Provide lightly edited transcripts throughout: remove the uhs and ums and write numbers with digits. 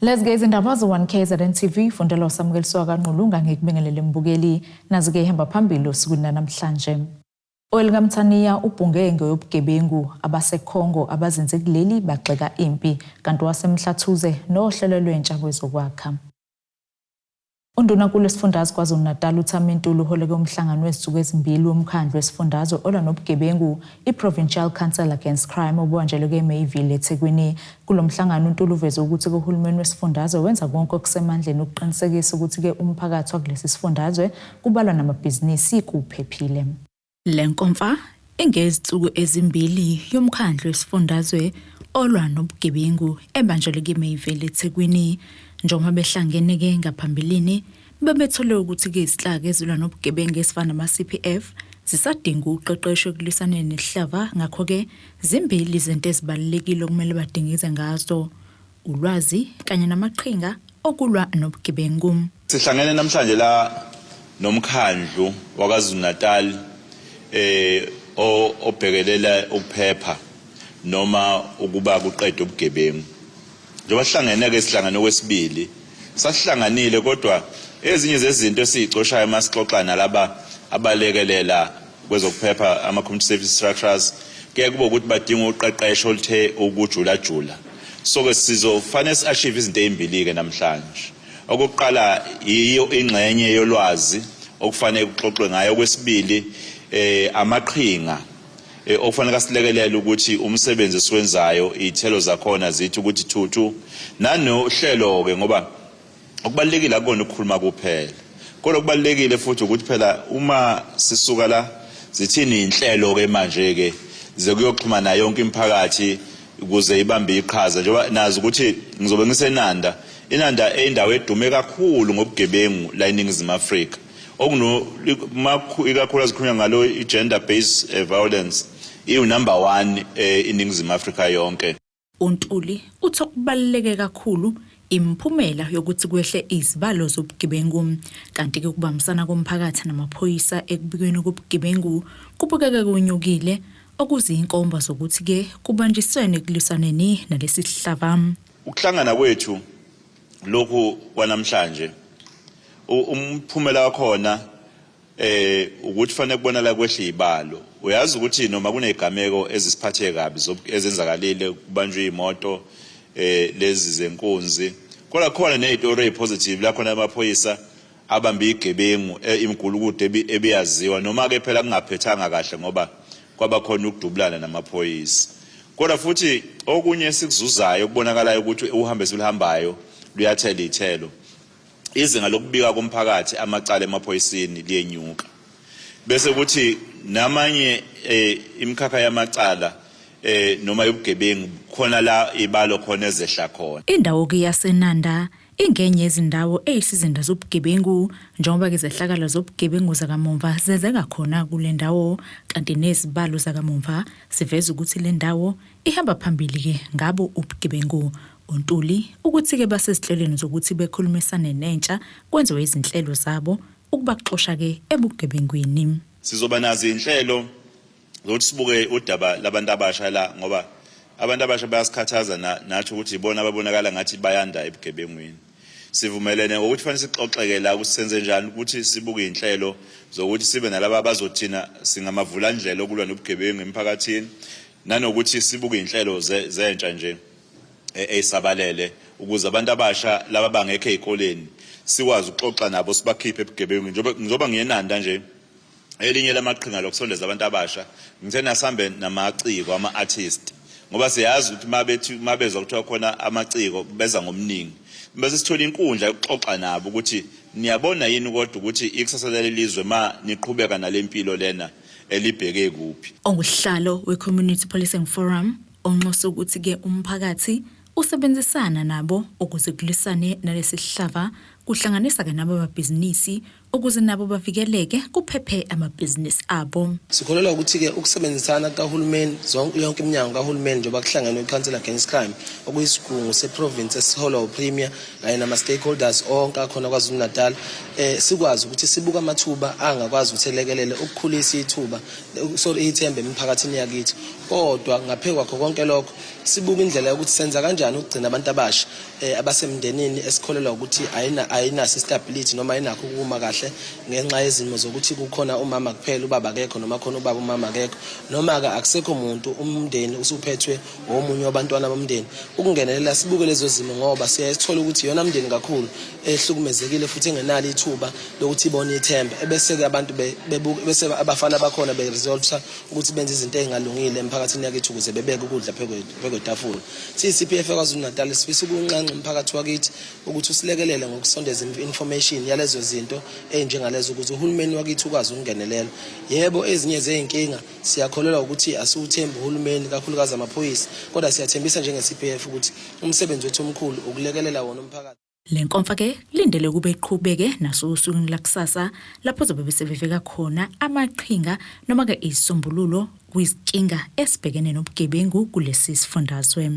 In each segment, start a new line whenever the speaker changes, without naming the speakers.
Lezi-ke izindaba ze-1 KZN TV fundelwa uSamukeliswa kaNgqulunga ngikubingelele mbukeli. Nazi-ke ihamba phambili osukwini lanamhlanje. OwelikaMthaniya ubhunge ngeyobugebengu abaseCongo abazinze kuleli bagxeka impi kanti owaseMhlathuze nohlelo lwentsha kwezokwakha. UNdunankulu wesifundazwe KwaZulu-Natal uThami Ntuli uholeke umhlangano wezinsuku ezimbili womkhandlu wesifundazwe olwa nobugebengu i-Provincial Council Against Crime obuhanjelwe eMayville eThekwini. Kulo mhlangano uNtuli uveze ukuthi kuhulumeni wesifundazwe wenza konke okusemandleni ukuqinisekisa ukuthi-ke umphakathi wakulesi sifundazwe kubalwa namabhizinisi kuphephile. Le nkomfa ingezinsuku ezimbili yomkhandlu wesifundazwe olwa nobugebengu ebanjelwe kiMayville eThekwini. Njengoba behlangene-ke ngaphambilini bebethole ukuthi-ke izinhlaka ezilwa nobugebengu ezifana nama-CPF zisadinga uqeqesho ekulwisaneni nesihlava ngakho-ke zimbili izinto ezibalulekile okumele badingize ngazo ulwazi kanye namaqhinga okulwa nobugebengu.
Sihlangene namhlanje la nomkhandlu waKwaZulu-Natal eh obhekelela ukuphepha noma ukuba kuqedwe ubugebengu. Njengoba sihlangene ke sihlangene okwesibili sasihlanganile kodwa ezinye zezinto esiyicoshayo uma sixoxa nalaba abalekelela kwezokuphepha ama-community safety structures kuye kube ukuthi badinga uqeqesho oluthe ukujulajula. So-ke sizofanele si-achieve izinto ey'mbili-ke namhlanje. Okokuqala yiyo ingxenye yolwazi okufanele kuxoxwe ngayo. Okwesibili amaqhinga okufanele asilekelele ukuthi umsebenzi esiwenzayo iy'thelo zakhona zithi ukuthi thuthu nanohlelo-ke ngoba okubalulekile akukona ukukhuluma kuphela kodwa kubalulekile futhi ukuthi phela uma sisuka la zithini inhlelo-ke manje-ke zekuyoxhumana yonke imiphakathi ukuze ibambe iqhaza njengoba nazi ukuthi ngizobe ngiseNanda. INanda eyindawo edume kakhulu ngobugebengu la eNingizimu Afrika okuno ikakhulukazi kukhulunywa ngalo i-gender based violence iwu-number 1 iNingizimu Afrika yonke.
UNtuli uthi okubaluleke kakhulu imiphumela yokuthi kwehle izibalo zobugebengu kanti-ke ukubambisana komphakathi namaphoyisa ekubikweni kobugebengu kubukeka kunyukile okuzinkomba zokuthi-ke kubanjiswene ekulwisaneni nalesi sihlava.
Ukuhlangana kwethu lokhu kwanamhlanje umphumela wakhona ukuthi fanele kubonakala kwehla izibalo. Uyazi ukuthi noma kunezigameko ezisiphathe kabi ezenzakalile kubanjwe imoto lezi zenkunzi kodwa khona nezitori ezipositive la khona amaphoyisa abambe igebengu imigulukudu ebiyaziwa noma ke phela kungaphethanga kahle ngoba kwaba khona ukudubulana namaphoyisa. Kodwa futhi okunye esikuzuzayo okubonakalayo ukuthi uhambo esiluhambayo luyathela iy'thelo. Izinga lokubika komphakathi amacala emaphoyiseni liyenyuka. Bese kuthi namanye imikhakha yamacala noma yobugebengu khona la ibalo khona ezehla khona.
Indawo-ke yaseNanda ingenye yezindawo eyisizinda zobugebengu njengoba-ke izehlakalo zobugebengu zakamumva zenzeka khona kule ndawo kanti nezibalo zakamumva ziveza ukuthi le ndawo ihamba phambili-ke ngabo ubugebengu. UNtuli ukuthi-ke basezinhlelweni zokuthi bekhulumisane nentsha kwenziwe izinhlelo zabo ukubaxosha-ke ebugebengwini.
Sizoba nazo iy'nhlelo zokuthi sibuke udaba labantu abasha la ngoba abantu abasha bayasikhathaza nathi ukuthi ibona ababonakala ngathi bayanda ebugebengwini. Sivumelene ngokuthi fanele sixoxeke la ukuthi senze njani ukuthi sibuke iy'nhlelo zokuthi sibe nalaba abazothina singamavulandlela okulwa nobugebengu emphakathini nanokuthi sibuke iy'nhlelo zentsha nje eyisabalele ukuze abantu abasha laba bangekho ey'koleni sikwazi ukuxoxa nabo sibakhiphe ebugebengwini. Njengoba ngiyenanda nje elinye lamaqhinga lokusondeza abantu abasha ngithe nasambe namaciko ama-artist ngoba siyazi ukuthi mabethi mabezwa kuthiwa khona amaciko beza ngomningi bese sithola inkundla yokuxoxa nabo ukuthi niyabona yini kodwa ukuthi ikusasa lelizwe ma niqhubeka nalempilo lena elibheke kuphi.
Ongusihlalo we-Community Policing Forum onxuse ukuthi-ke umphakathi usebenzisana nabo ukuze kulwisane nalesi sihlava kuhlanganisa-ke nabamabhizinisi. Ukuze nabo bavikeleke, kuphephe amabhizinisi abo.
Sikholelwa ukuthi-ke ukusebenzisana kukahulumeni, zonke yonke iminyango kahulumeni, njengoba kuhlangenwe i-Council Against Crime, okuyisigungu seprovince esiholwa uPremier kanye nama-stakeholders onke akhona KwaZulu-Natal, sikwazi ukuthi sibuke amathuba angakwazi ukuthi elekelele ukukhulisa ithuba, sorry, ithemba emiphakathini yakithi. Kodwa ngaphezu kwakho konke lokho, sibuke indlela yokuthi senza kanjani ukugcina abantu abasha abasemndenini esikholelwa ukuthi ayinaso istability noma ayinakho ukuma kahle ngenxa yezimo zokuthi kukhona umama kuphela, ubaba akekho, noma khona ubaba, umama akekho, noma-ke akusekho muntu, umndeni usuphethwe omunye wabantwana bomndeni. Ukungenelela sibuke lezo zimo, ngoba siyaye sithole ukuthi iyona mndeni kakhulu ehlukumezekile futhi engenalo ithuba lokuthi ibone ithemba, ebese-ke abantu bese abafana bakhona beresolve ukuthi benze izinto ey'ngalungile emphakathini yakithi ukuze bebeke ukudla phekwetafula. Siyi-CPF eKwaZulu-Natal sifisa ukunxenxa umphakathi wakithi ukuthi usilekelele ngokusondeza information yalezo zinto ey'njengalezo ukuze uhulumeni wakithi ukwazi ukungenelela. Yebo, ezinye zey'nkinga siyakholelwa ukuthi asiwuthembi uhulumeni, kakhulukazi amaphoyisa, kodwa siyathembisa njenge-CPF ukuthi umsebenzi wethu omkhulu ukulekelela wona umphakathi.
Le nkomfa ke kulindele ukube iqhubeke nasosukwini lakusasa, lapho zobe besebeveka khona amaqhinga noma ke isisombululo kwizinkinga esibhekene nobugebengu kulesi sifundazwe.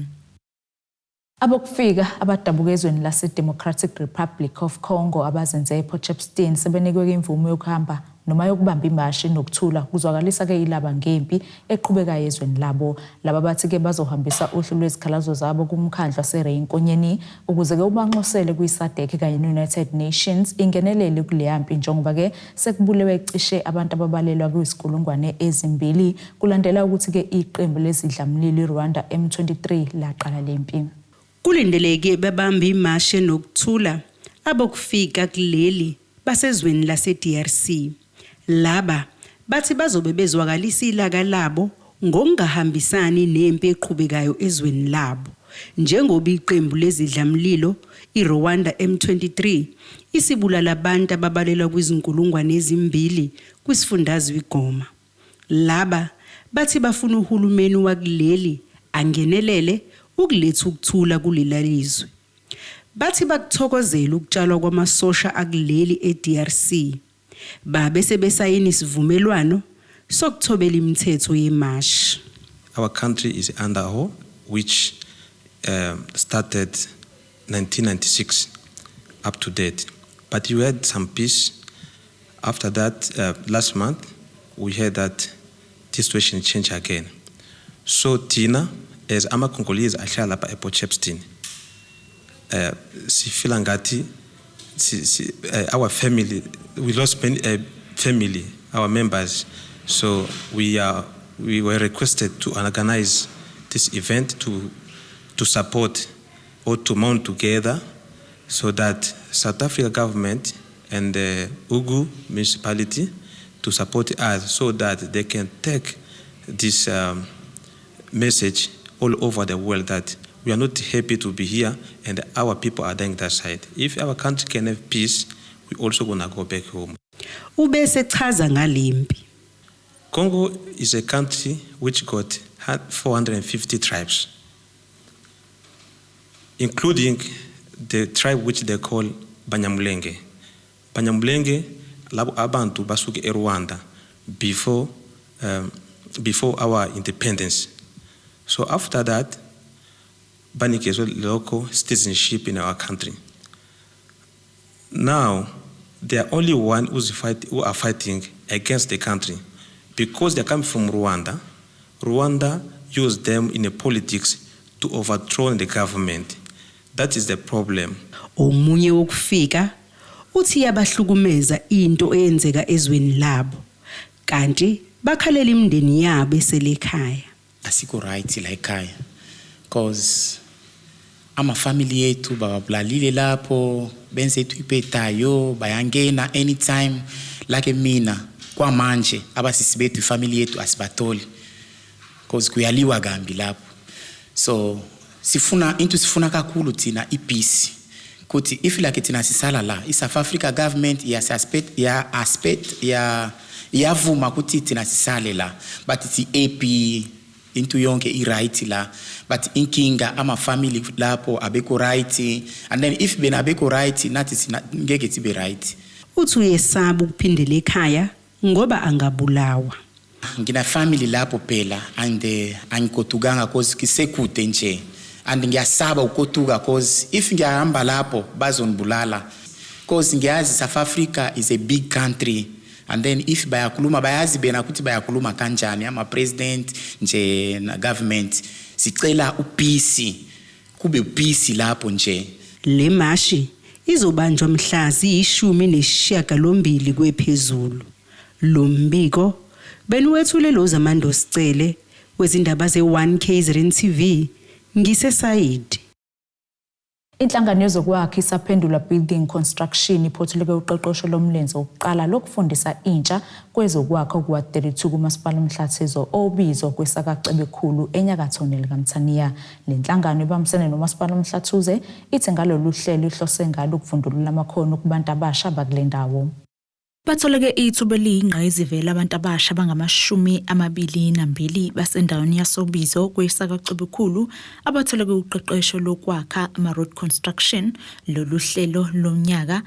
Abokufika abadabuka ezweni lase-Democratic Republic of Congo abazenze ePort Shepstone sebenikwe imvume yokuhamba noma yokubamba imashi nokuthula, kuzwakalisa-ke ilaba ngempi eqhubekayo ezweni labo. Laba bathi-ke bazohambisa uhlu lwezikhalazo zabo kumkhandlu waseRay Nkonyeni ukuze-ke ubanxusele kwi-SADC kanye ne-United Nations ingenelele kuleya mpi, njengoba-ke sekubulewe cishe abantu ababalelwa kwizinkulungwane 2 kulandela ukuthi-ke iqembu lezidlamlilo iRwanda M23 laqala lempi.
Kulindeleke babambe imashe nokuthula abokufika kuleli basezweni lase-DRC. Laba bathi bazobe bezwakalisa ilaka labo ngokungahambisani nempi eqhubekayo ezweni labo, njengoba iqembu lezidlamlilo iRwanda M23 isibulala abantu ababalelwa kwizinkulungwane 2 kwisifundazwe iGoma. Laba bathi bafuna uhulumeni wakuleli angenelele ukuletha ukuthula kulela lizwe. Bathi bakuthokozela ukutshalwa kwamasosha akuleli e-DRC. Babe sebesayina isivumelwano sokuthobela imithetho yemashi.
Our country is under war, which started 1996 up to date. But you had some peace. After that, last month, we heard that the situation changed again. So thina, as ama-Congolese ahlala lapha ePort Shepstone, sifila ngathi our family, we lost many family, our members. So we were requested to organize this event to support or to mount together so that South Africa government and the Ugu municipality to support us so that they can take this message all over the world that we are not happy to be here and our people are dying that side. If our country can have peace, we also gonna go back home.
Ubese chaza ngalempi.
Congo is a country which got 450 tribes, including the tribe which they call Banyamulenge. Banyamulenge, labo abantu basuke eRwanda before our independence. So after that, banikezwe local citizenship in our country. Now, they are only one who are fighting against the country. Because they come from Rwanda, Rwanda used them in the politics to overthrow the government. That is the problem.
Omunye wokufika uthi yabahlukumeza into eyenzeka ezweni labo, kanti bakhalela imindeni yabo eselekhaya.
Asikho right la ekhaya, cause amafamily yethu bababulalile lapho, benze into ibhedayo, bayangena anytime. Like mina kwamanje abasisi bethu, ifamily yethu asibatholi cause kuyaliwa kambi lapho. So sifuna into, sifuna kakhulu thina ipeace, kuthi if like thina sisala la, i-South Africa government ya-suspect ya aspect ya iyavuma ukuthi thina sisale la, but si-happy, into yonke i-right la, but inkinga ama-family lapho abekho right, and then if bena abekho right, nathi sina ngeke sibe right.
Uthi uyesaba ukuphindela ekhaya ngoba angabulawa.
Ngina family lapho phela and angigodukanga cause kisekude nje and ngiyasaba ukugoduka cause if ngiyahamba lapho bazonibulala cause ngiyazi South Africa is a big country and then if bayakhuluma bayazi bena ukuthi bayakhuluma kanjani ama-president nje na government. Sicela upeace, kube upeace lapho nje.
Le mashi izobanjwa mhla ziyi-18 kwephezulu. Lo mbiko beniwethule lo Zamando Sicele wezindaba ze-1 KZN TV ngiseSayidi.
Inhlangano yezokwakha isaphendula Building Construction iphothuleke uqeqesho lomlenze wokuqala lokufundisa intsha kwezokwakha okuwa-32 kuMasipala uMhlathuze obizwa kwesakaCebekhulu enyakatho nelikaMthaniya. Le nhlangano ibambisene noMasipala uMhlathuze ithi ngalolu hlelo ihlose ngalo ukuvundulula amakhono kubantu abasha bakule ndawo. Batholeke ithuba eliyingqayizivele abantu abasha abangama-22 basendaweni yasobizo kwesakaCebekhulu abatholeke uqeqesho lokwakha ama-road construction. Lolu hlelo lonyaka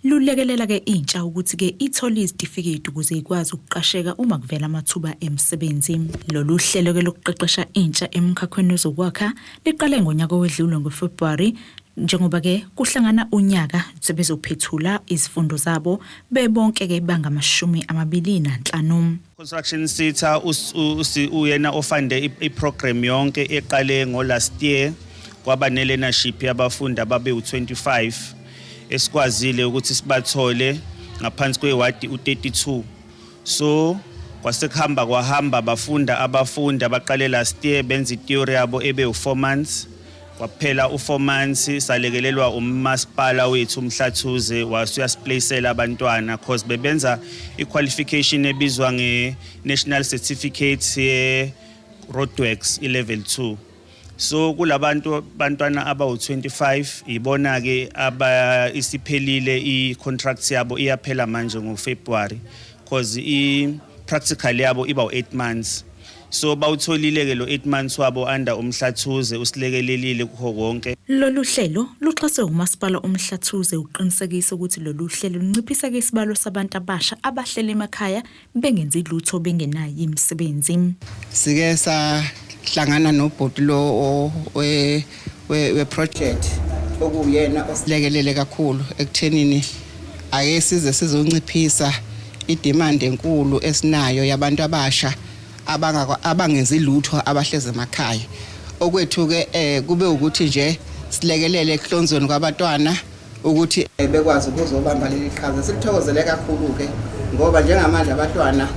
lulekelela-ke intsha ukuthi-ke ithole izitifiketi ukuze ikwazi ukuqasheka uma kuvela amathuba emisebenzi. Lolu hlelo-ke lokuqeqesha intsha emkhakheni wezokwakha liqale ngonyaka owedlule ngoFebruwari, njengoba-ke kuhlangana unyaka sebezophethula izifundo zabo bebonke-ke bangama-25.
Construction SETA uyena ofunde i-program yonke eqale ngo last year, kwaba ne-learnership yabafundi ababe u25 esikwazile ukuthi sibathole ngaphansi kwewadi u32. So kwasekuhamba kwahamba bafunda abafundi abaqale last year, benza i-theory yabo ebe u4 months, kwaphela u4 months, salekelelwa umasipala wethu uMhlathuze wasuyasiplaceela abantwana cause bebenza i-qualification ebizwa nge-national certificate ye-roadworks i-level 2. So kulabantu bantwana abawu-25 ibona-ke aba isiphelile i-contract yabo, iyaphela manje ngoFebruary cause i-practical yabo iba u-8 months. So bawutholile-ke lo 8 months wabo under uMhlathuze, usilekelelile kukho konke.
Lolu hlelo luxhaswe uMasipala uMhlathuze uqinisekisa ukuthi lolu hlelo lunciphisa-ke isibalo sabantu abasha abahleli emakhaya bengenzi lutho, bengenayo imisebenzi.
Sike sahlangana nobhuti lo we project okuyena osilekelele kakhulu ekuthenini ake size sizonciphisa idemand enkulu esinayo yabantu abasha abangenzi lutho, abahleze emakhaya. Okwethu ke kube ukuthi nje silekelele ekuhlonzweni kwabatwana ukuthi bekwazi ukuzobamba leli qhaza. Silithokozele kakhulu ke ngoba njengamanje abatwana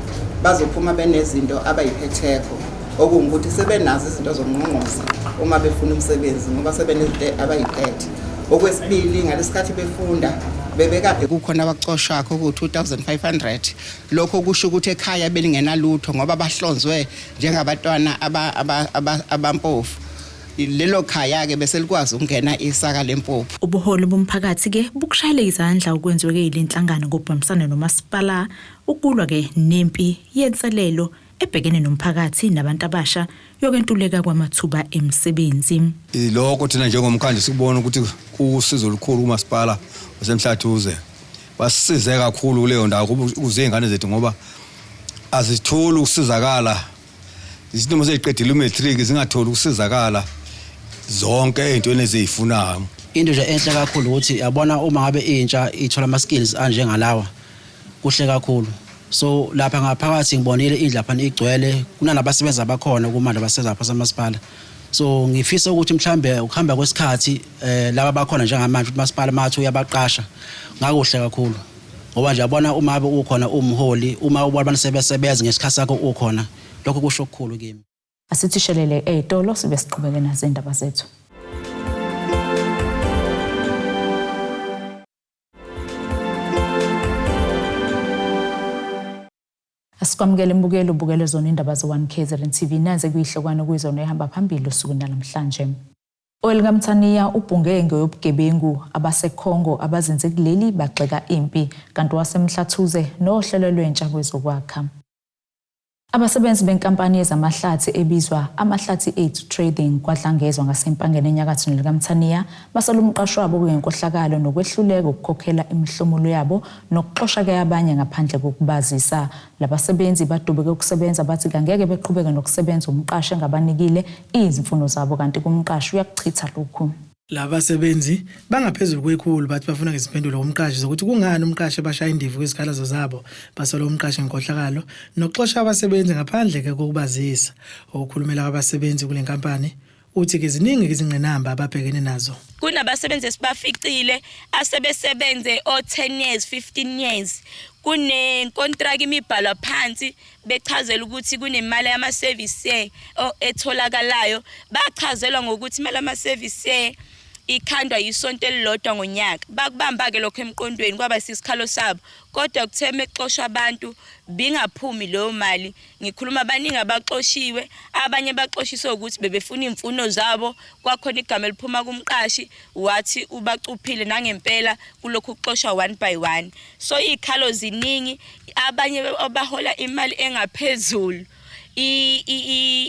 bazophuma benezinto abayiphetheko, okungukuthi sebenazo izinto zongqongqoza uma befuna umsebenzi ngoba sebenezinto abayiphethe. Okwesibili, ngalesikhathi befunda bebekade kukhona abacoshwakho ku-2500. Lokho kusho ukuthi ekhaya belingenalutho ngoba bahlonzwe njengabatwana abampofu. Lelo khaya-ke bese likwazi ukungena isaka lempuphu.
Ubuholi bomphakathi-ke bukushayele izandla okwenziwe-ke yile nhlangano ngokubambisana nomasipala ukulwa-ke nempi yenselelo ebhekene nomphakathi nabantu abasha yokwentuleka kwamathuba emisebenzi.
Lokho thina njengomkhandlu sikubona ukuthi kuwusizo olukhulu kumasipala waseMhlathuze. Basisize kakhulu kuleyo ndawo ukuze iy'ngane zethu, ngoba azitholi ukusizakala, izinto uma seyiqedile umatric zingatholi ukusizakala zonke ey'ntweni eziyifunayo.
Into nje enhle kakhulu ukuthi yabona uma ngabe intsha ithola ama-skills anjengalawa, kuhle kakhulu. So lapha ngaphakathi ngibonile indlu lapha igcwele, kunanabasebenzi abakhona kumanje abasebenza lapha samasipala. So ngifisa ukuthi mhlambe ukuhamba kwesikhathi laba bakhona njengamanje ukuthi masipala mathi uyabaqasha, ngakuhle kakhulu ngoba nje yabona uma ngabe ukhona umholi, uma ubona abantu sebesebenza ngesikhathi sakho ukhona, lokho kusho okukhulu kimi.
Asithi shelele ey'tolo sibe siqhubeke nazo iy'ndaba zethu. Asikwamukele mbukelo, ubukele zona indaba ze-1 KZN TV. Nanze kuyihlokwana kuyizona ehamba phambili usuku namhlanje. OwelikaMthaniya ubhunge ngeyobugebengu abaseKhongo abazinze kuleli bagxeka impi, kanti waseMhlathuze nohlelo lwentsha kwezokwakha. Abasebenzi benkampani yezamahlathi ebizwa Amahlathi Ethu Trading KwaDlangezwa ngaseMpangeni enyakatho nelikaMthaniya basola umqashi wabo ngenkohlakalo nokwehluleka ukukhokhela imihlomulo yabo nokuxosha-ke abanye ngaphandle kokubazisa. Labasebenzi badubeke ukusebenza bathi kangeke beqhubeke nokusebenza umqashi engabanikile izimfuno zabo kanti kumqashi uyakuchitha lokhu.
Laba basebenzi bangaphezulu kwekhulu bathi bafuna ngezimpendulo kumqashi zokuthi kungani umqashi ebashaya indiva kwizikhalazo zabo. Basola umqashi ngenkohlakalo nokuxosha abasebenzi ngaphandle-ke kokubazisa. Okukhulumela kwabasebenzi kule nkampani uthi-ke ziningi izingqinamba ababhekene nazo.
Kunabasebenzi esibaficile asebesebenze o-10 years, 15 years, kunenkontraki imibhalwa phansi bechazela ukuthi kunemali yama-service year etholakalayo. Bachazelwa ngokuthi imali yama-service year ikhandwa yisonto elilodwa ngonyaka. Bakubamba-ke lokho emqondweni, kwaba isikhalo sabo, kodwa kuthe mexoshwa abantu bingaphumi leyo mali. Ngikhuluma abaningi abaxoshiwe, abanye baxoshiswe ukuthi bebefuna iy'mfuno zabo. Kwakhona igama eliphuma kumqashi wathi ubacuphile nangempela kulokhu kuxoshwa one by one. So iy'khalo ziningi, abanye abahola imali engaphezulu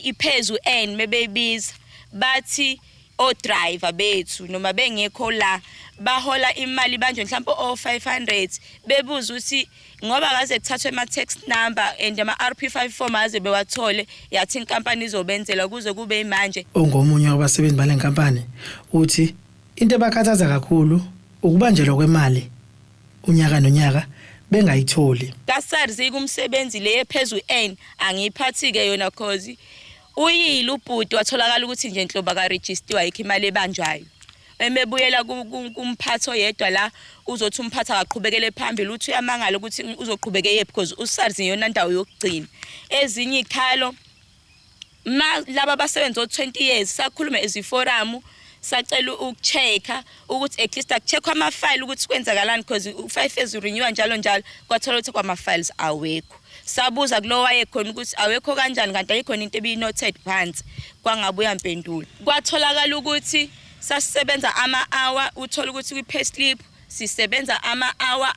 iphezu n mebeyibiza bathi o-driver bethu noma bengekho la bahola imali banje mhlawumbe o-500, bebuza ukuthi ngoba kaze kuthathwe ama-tax number and ama-RP5 form aze bewathole, yathi inkampani izobenzela kuze kube imanje.
Ongomunye wabasebenzi bale nkampani uthi into ebakhathaza kakhulu ukubanjelwa kwemali unyaka nonyaka bengayitholi.
Ka-SARS kumsebenzi le ephezu n angiyiphathi-ke yona, cause uyile ubhuti watholakala ukuthi nje nhlobo akarejistiwe, ayikho imali ebanjwayo. Emebuyela kumphathi oyedwa la, uzothi umphathi akaqhubekele phambili, uthi uyamangala ukuthi uzoqhubeka yephi because uSARS iyona ndawo yokugcina. Ezinye iy'khalo ma laba abasebenza o-20 years, sakhuluma as i-forum, sacela uku-check-a ukuthi at least aku-check-we amafayili ukuthi kwenzakalani, because u-5 years urenewa njalo njalo. Kwathola ukuthi kwama-files awekho. Sabuza kulo wayekhona ukuthi awekho kanjani kanti ayikhona into ebiyi-noted phansi, kwangabuya mpendulo. Kwatholakala ukuthi sasisebenza ama-hour, uthola ukuthi kwi-payslip sisebenza ama-hour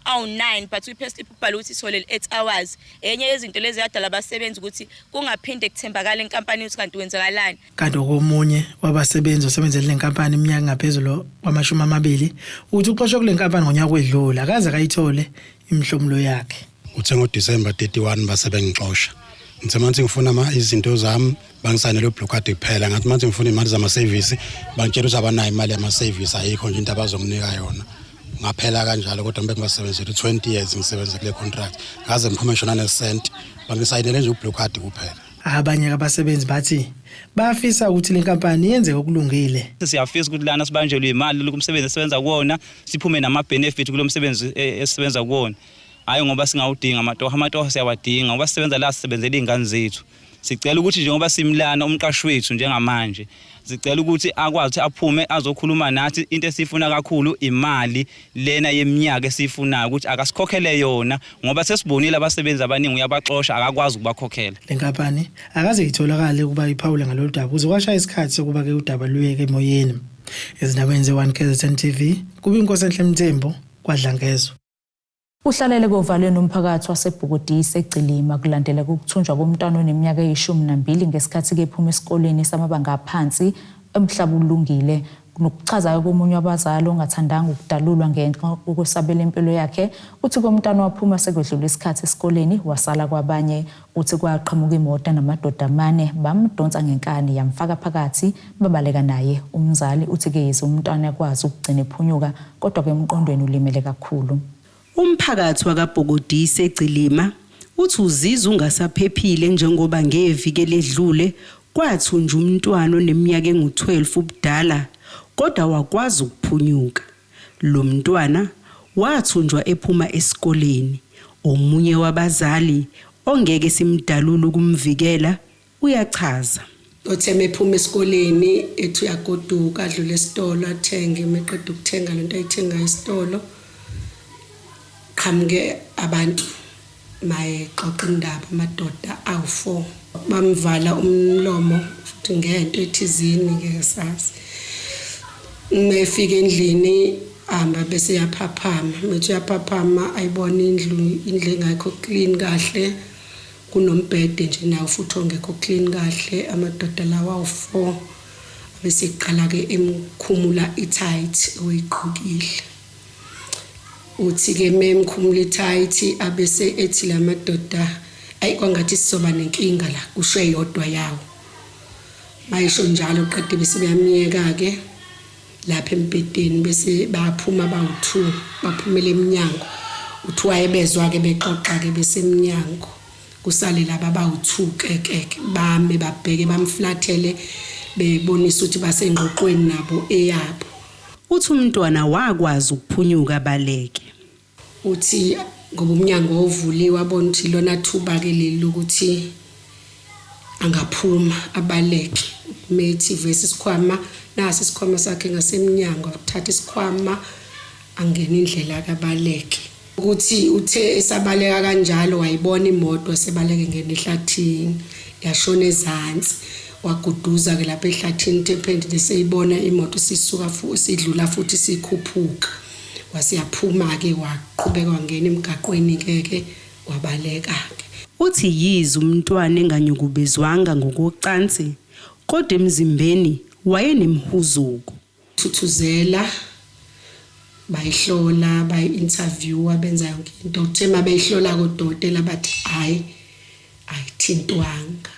awu-9, but kwi-payslip ubhala ukuthi siholele 8 hours. Enye yezinto lezi yadala abasebenzi ukuthi kungaphinde kuthembakala enkampanini ukuthi kanti kwenzakalani.
Kanti okomunye wabasebenzi osebenzele le nkampani iminyaka engaphezulu kwama-20 uthi uxoshwe kule nkampani ngonyaka wedlule, akaze akayithole imihlomulo yakhe.
Uthe ngoDisemba 31 base bengixosha. Ngithe manje ngifuna ama izinto zami, bangisayinele u-blue card kuphela. Ngathi manje ngifuna imali zama-service, bangitshela ukuthi abanayo imali yama-service, ayikho nje into abazonginika yona. Ngaphela kanjalo, kodwa ngibe ngibasebenzele u-20 years ngisebenza kule contract, ngaze ngiphume ngisho nanesenti, bangisayinele nje u-blue card kuphela.
Abanye abasebenzi bathi bafisa ukuthi le nkampani yenze okulungile.
Siyafisa ukuthi lana sibanjelwe imali lokhu umsebenzi esisebenza kuwona, siphume nama-benefit kulo msebenzi esisebenza kuwona, hhayi ngoba singawudinga amatoho. Amatoho siyawadinga ngoba sisebenza la, sisebenzela iy'ngane zethu. Sicela ukuthi njengoba simlana umqashi wethu njengamanje, sicela ukuthi akwazi ukuthi aphume azokhuluma nathi. Into esiyifuna kakhulu imali lena yeminyaka esiyifunayo, ukuthi akasikhokhele yona, ngoba sesibonile abasebenzi abaningi uyabaxosha, akakwazi ukubakhokhela.
Le nkampani akaze itholakale ukuba iphawule ngalolu daba kuze kwashaya isikhathi sokuba-ke udaba luyeke emoyeni. Ezindabeni ze-1 KZN TV, kube inkosi enhle Mthembu KwaDlangezwa.
Uhlalele kovalweni umphakathi waseBhukodisi eGcilima kulandela ukuthunjwa komntwana oneminyaka eyi-12 ngesikhathi kephuma esikoleni samabanga aphansi eMhlabulungile. Nokuchazayo komunye wabazali ongathandanga ukudalulwa ngenxa yokwesabela impilo yakhe, uthi komntwana waphuma sekwedlula isikhathi esikoleni, wasala kwabanye. Uthi kwaqhamuka imoto namadoda amane, bamdonsa ngenkani, yamfaka phakathi, babaleka naye. Umzali uthi-ke yize umntwana akwazi ukugcina ephunyuka, kodwa-ke emqondweni ulimele kakhulu.
Umphakathi wakaBhokodisi eGcilima uthi uzizwa ungasaphephile njengoba ngeviki eledlule kwathunjwa umntwana oneminyaka engu-12 ubudala, kodwa wakwazi ukuphunyuka. Lo mntwana wathunjwa ephuma esikoleni. Omunye wabazali ongeke simdalule ukumvikela uyachaza.
Othe mephuma esikoleni ethi uyagoduka, adlule esitolo athenge, meqeda ukuthenga lento ayithengayo esitolo, qhamuke abantu mayexoxa indaba, amadoda awu-4, bamvala umlomo futhi ngento ethizini, ngeke sazi. Mefika endlini hamba bese yaphaphama, methi uyaphaphama ayibona indlu, indlu engekho clean kahle. Kunombhede nje nawo futhi ongekho clean kahle. Amadoda lawa awu-4 abeseqala-ke emkhumula i-tight oyigqokile. Uthi-ke memkhumula i-tight abese ethi la madoda, ayi, kwangathi sizoba nenkinga la, kusho eyodwa yawo. Bayisho njalo, qede bese beyamyeka-ke lapha embhedeni, bese baphuma bawu-2, baphumela eminyango. Uthi wayebezwa-ke bexoxa-ke besemnyango, kusale laba bawu-2 ke ke bame babheke bamflathele, bebonisa ukuthi basengxoxweni nabo eyabo.
Uthi umntwana wakwazi ukuphunyuka baleke.
Uthi ngoba umnyango wawuvuliwe, abona ukuthi lona thuba-ke leli lokuthi angaphuma abaleke. Methi vese isikhwama nasi, isikhwama sakhe ngasemnyango, athatha isikhwama angena indlela kabaleke. Ukuthi uthe esabaleka kanjalo, wayibona imoto sebaleke ngena ehlathini, yashona ezansi, waguduza-ke lapha ehlathini. Uthe eseyibona imoto sisuka sidlula futhi sikhuphuka, wasiyaphuma-ke, waqhubeka wangena emgaqweni-ke ke, wabaleka-ke.
Uthi yize umntwana enganyukubezwanga ngokocansi, kodwa emzimbeni wayenemhuzuko.
Thuthuzela, bayihlola, bayi-interviewa, benza yonke into. Uthe uma beyihlola kodokotela bathi hhayi, ayithintwanga,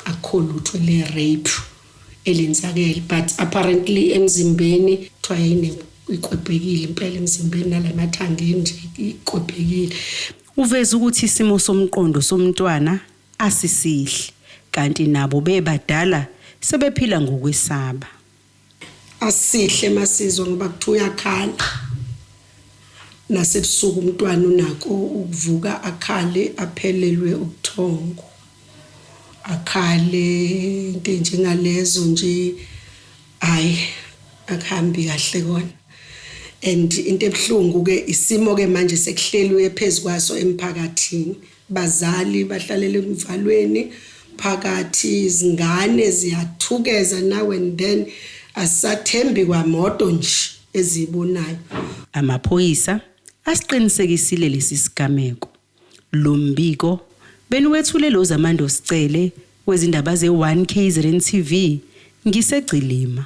akukho lutho le-rape elenzakele, but apparently emzimbeni kuthiwa ikwebhekile impela emzimbeni, nalamathangeni nje ikwebhekile.
Uveza ukuthi isimo somqondo somntwana asisihle, kanti nabo bebadala sebephila ngokwesaba.
Asihle masizwa ngoba kuthiwa uyakhala nasebusuku umntwana, unako ukuvuka akhale, aphelelwe ubuthongo, akhale, into enjengalezo nje. Hayi, akuhambi kahle kona, and into ebuhlungu ke isimo ke manje sekuhleliwe phezukwaso emphakathini. Bazali bahlalela emvalweni phakathi, izingane ziyathukeza now and then, asathembi kwamoto nje eziyibonayo.
Amaphoyisa asiqinisekisile lesi sigameko. Lo mbiko beniwethule lo Zamando Sicele wezindaba ze-1 KZN TV ngisegcilima.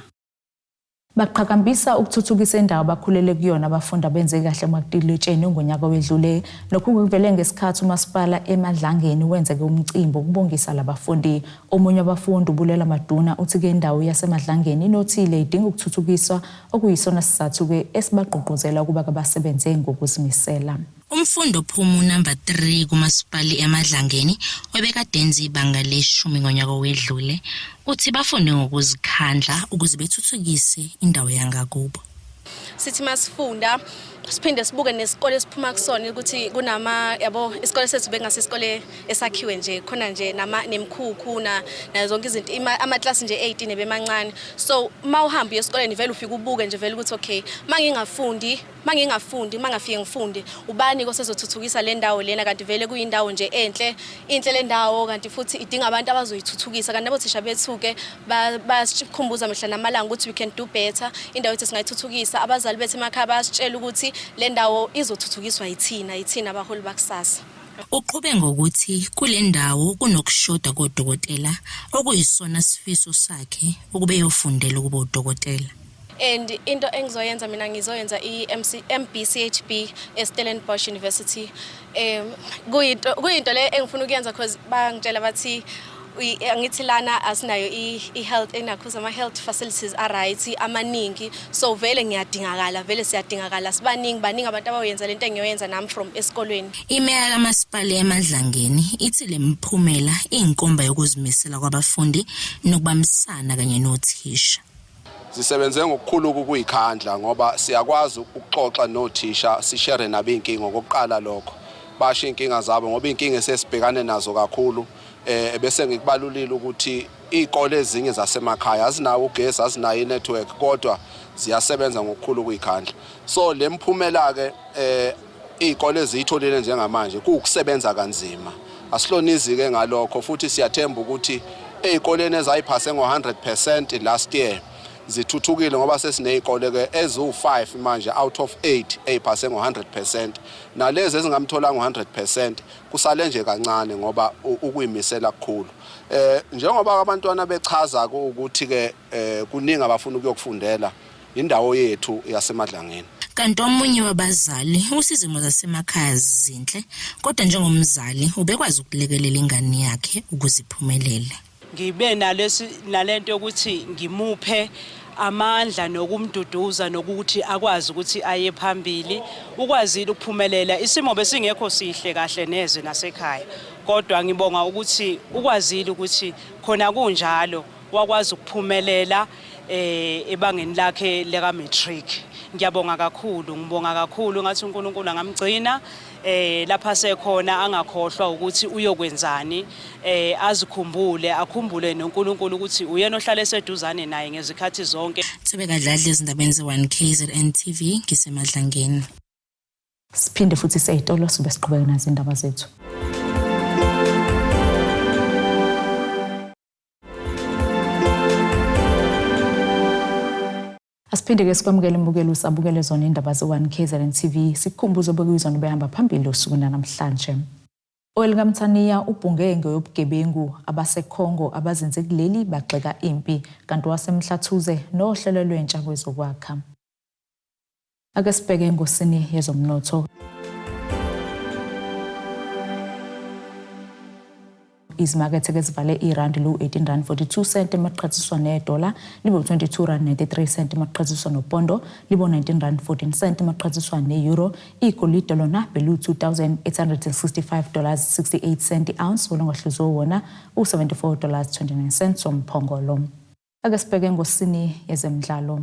Baqhakambisa ukuthuthukisa indawo abakhulele kuyona abafundi abenze kahle ematikuletsheni ngonyaka wedlule. Lokhu kuvele ngesikhathi umasipala eMadlangeni wenzeke umcimbi wokubongisa labafundi. Omunye wabafundi, uBulela Maduna, uthi-ke indawo yaseMadlangeni inothile, idinga ukuthuthukiswa, okuyisona sizathu-ke esibagqugquzela ukuba basebenze ngokuzimisela.
Umfundi ophuma unumber 3 kumasipali eMadlangeni obekade enza ibanga leshumi ngonyaka owedlule uthi bafunde ngokuzikhandla ukuze bethuthukise indawo yangakubo.
Sithi masifunda siphinde sibuke nesikole esiphuma kusona ukuthi kunama, yabo, isikole sethu bengase isikole esakhiwe nje khona nje nama nemikhukhu na nazo zonke izinto, amaklasi nje 18 ebemancane. So uma uhamba uye esikoleni vele ufike ubuke nje vele ukuthi okay, mangingafundi mangafike ngifunde, ubani kosezothuthukisa le ndawo lena? Kanti vele kuyindawo nje enhle, inhle le ndawo, kanti futhi idinga abantu abazoyithuthukisa. Kanti nabothisha bethu-ke bayasikhumbuza mihla namalanga ukuthi we can do better, indawo yethu singayithuthukisa. Abazali bethu emakhaya bayasitshela ukuthi le ndawo izothuthukiswa yithina, yithina abaholi bakusasa.
Uqhube ngokuthi kule ndawo kunokushoda kodokotela, okuyisona sifiso sakhe ukube eyofundela ukuba udokotela.
And into engizoyenza mina, ngizoyenza i-MC MBCHB e-Stellenbosch University. Kuyinto le engifuna ukuyenza because bangitshela bathi angithi lana asinayo i-health enakho, ama-health facilities a-right amaningi, so vele ngiyadingakala, vele siyadingakala, sibaningi, baningi abantu abayoyenza lento engiyoyenza nami from esikolweni.
Imeya kamasipala eMadlangeni ithi le miphumela iyinkomba yokuzimisela kwabafundi nokubambisana kanye nothisha.
Sisebenze ngokukhulu ukuyikhandla ngoba siyakwazi ukuxoxa nothisha, sishare nabo iy'nkinga. Okokuqala lokho, basho iy'nkinga zabo ngoba iy'nkinga esesibhekane nazo kakhulu, bese ngikubalulile ukuthi iy'kole ezinye zasemakhaya azinawo ugesi, azinayo i-network, kodwa ziyasebenza ngokukhulu ukuyikhandla. So le mphumela-ke iy'kole eziyitholile njengamanje kuwukusebenza kanzima. Asihlonizi-ke ngalokho, futhi siyathemba ukuthi ey'koleni ezayiphase ngo-100% last year. Zithuthukile ngoba sesiney'kole ke eziwu-5 manje out of 8 ey'phase ngo-100%, nalezi ezingamtholanga u-100% kusale nje kancane ngoba ukuyimisela kukhulu. Njengoba abantwana bechaza ukuthi ke kuningi abafuna ukuyokufundela indawo yethu yaseMadlangeni.
Kanti omunye wabazali usizimo zasemakhaya zinhle, kodwa njengomzali ubekwazi ukulekelela ingane yakhe ukuze iphumelele.
Ngibe nalesi nalento yokuthi ngimuphe amandla nokumduduza nokuthi akwazi ukuthi aye phambili. Ukwazile ukuphumelela, isimo besingekho sihle kahle neze nasekhaya, kodwa ngibonga ukuthi ukwazile ukuthi khona kunjalo wakwazi ukuphumelela ebangeni lakhe leka matric. Ngiyabonga kakhulu, ngibonga kakhulu, ngathi uNkulunkulu angamgcina lapha sekhona, angakhohlwa ukuthi uyokwenzani, azikhumbule, akhumbule noNkulunkulu ukuthi uyena ohlala eseduzane naye ngezikhathi zonke.
Thobeka Dladla ezindabeni ze-1 KZN TV, ngiseMadlangeni.
Siphinde futhi seyitolo sibe siqhubeka nazo indaba zethu. Asiphinde ke sikwamukele mbukeli usabukele zona indaba ze-1 KZN TV, sikukhumbuze obekuyizona behamba phambili usuku namhlanje. OwelikaMthaniya ubhunge ngeyobugebengu, abaseKhongo abazinze kuleli bagxeka impi, kanti waseMhlathuze nohlelo lwentsha kwezokwakha. Ake sibheke engosini yezomnotho. Izimakethe ke zivale irandi lu-18 rand 42 cent emaqhathiswa nedola libe u-22 rand 93 cent emaqhathiswa nopondo libe u-19 rand 14 cent emaqhathiswa ne-euro. Igolide lona belu-2865 dollars 68 cent i-ounce, wolongahluziwe wona u-74 dollars 29 cents womphongolo. Ake sibheke engosini yezemidlalo.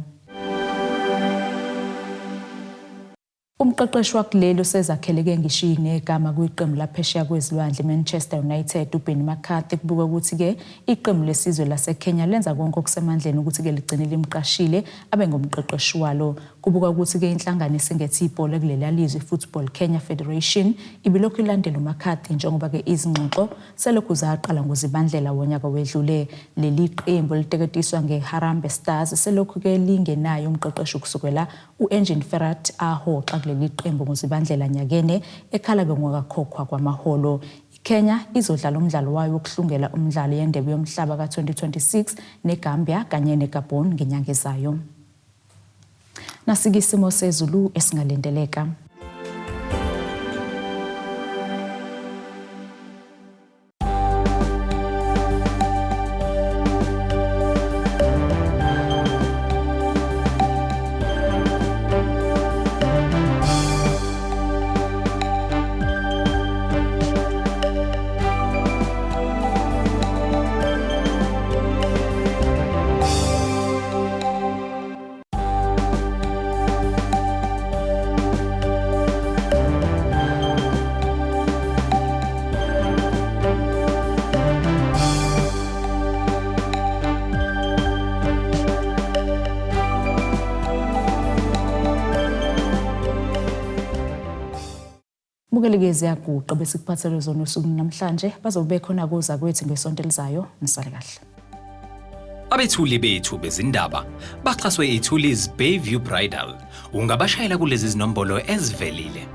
Umqeqeshi wakuleli usezakheleke ngisho negama kwiqembu laphesheya kwezilwandle Manchester United, uBenni McCarthy, kubuka ukuthi-ke iqembu lesizwe laseKenya lenza konke okusemandleni ukuthi-ke ligcine limqashile abe ngumqeqeshi walo. Kubuka ukuthi-ke inhlangano esingethe ibhola kuleliya lizwe, i-Football Kenya Federation, ibilokhu ilandela uMcCarthy njengoba-ke izingxoxo selokhu zaqala ngoZibandlela wonyaka wedlule. Leli qembu eliteketiswa ngeHarambe Stars selokhu-ke lingenayo umqeqeshi kusukela U-Engin Firat ahoxa kuleli qembu ngoZibandlela nyakene ekhala-ke ngokakhokhwa kwamaholo. IKenya izodlala umdlalo wayo wokuhlungela umdlalo yendebe yomhlaba ka-2026 neGambia kanye neGabon ngenyanga ezayo. Nasike isimo sezulu esingalindeleka. Bukeleke ziyaguqa besikuphathele zona usuku namhlanje, bazobe bekhona kuza kwethu ngesonto elizayo. Nisale kahle.
Abethuli bethu bezindaba baxhaswe iThuli's Bayview Bridal. Ungabashayela kulezi zinombolo ezivelile.